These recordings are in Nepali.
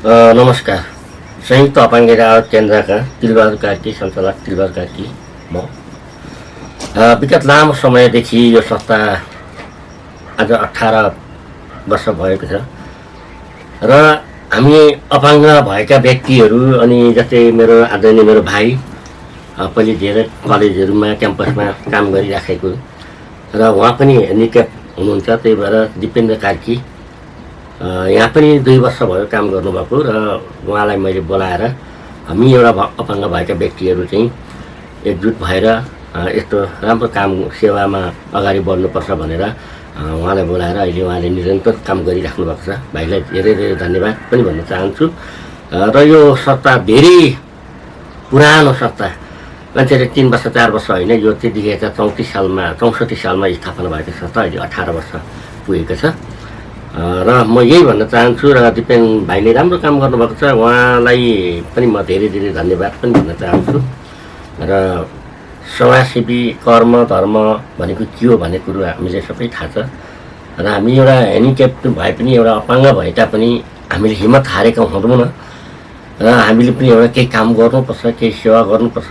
नमस्कार। संयुक्त अपाङ्ग राहत केन्द्रका तिलबहादुर कार्की सञ्चालक तिलबहादुर कार्की म विगत लामो समयदेखि यो संस्था आज 18 वर्ष भएको छ र हामी अपाङ्ग भएका व्यक्तिहरू अनि जस्तै मेरो भाइ पहिले धेरै कलेजहरूमा क्याम्पसमा काम गरिराखेको र उहाँ पनि ह्यान्डिक्याप हुनुहुन्छ। त्यही भएर दिपेन्द्र कार्की यहाँ पनि 2 वर्ष भयो काम गर्नुभएको र उहाँलाई मैले बोलाएर हामी एउटा अपाङ्ग भएका व्यक्तिहरू चाहिँ एकजुट भएर यस्तो राम्रो काम सेवामा अगाडि बढ्नुपर्छ भनेर उहाँलाई बोलाएर अहिले उहाँले निरन्तर काम गरिराख्नु भएको छ। भाइलाई धेरै धेरै धन्यवाद पनि भन्न चाहन्छु। र यो संस्था धेरै पुरानो संस्था, मान्छेले 3 वर्ष 4 वर्ष होइन, यो त्यतिखेर 64 सालमा स्थापना भएको संस्था अहिले 18 वर्ष पुगेको छ। र म यही भन्न चाहन्छु र दिपेन भाइले राम्रो काम गर्नुभएको छ, उहाँलाई पनि म धेरै धेरै धन्यवाद पनि भन्न चाहन्छु। र समाजसेवी कर्म धर्म भनेको के हो भन्ने कुरो हामीले सबै थाहा छ र हामी एउटा ह्यान्डिक्याप भए पनि एउटा अपाङ्ग भए तापनि हामीले हिम्मत हारेका हुँदैनौँ र हामीले पनि एउटा केही काम गर्नुपर्छ, केही सेवा गर्नुपर्छ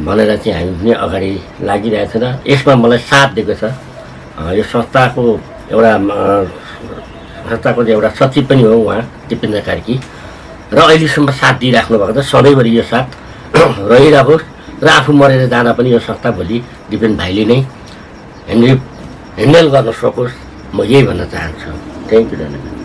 भनेर चाहिँ हामी पनि अगाडि लागिरहेको छ। र यसमा मलाई साथ दिएको छ यो संस्थाको एउटा सचिव पनि हो उहाँ दिपेन्द्र कार्की र अहिलेसम्म साथ दिइराख्नु भएको छ। सधैँभरि यो साथ रहिरहोस् र आफू मरेर जाँदा पनि यो संस्था भोलि दिपेन भाइले नै ह्यान्डल गर्न सकोस्, म यही भन्न चाहन्छु। थ्याङ्क यू धन्यवाद।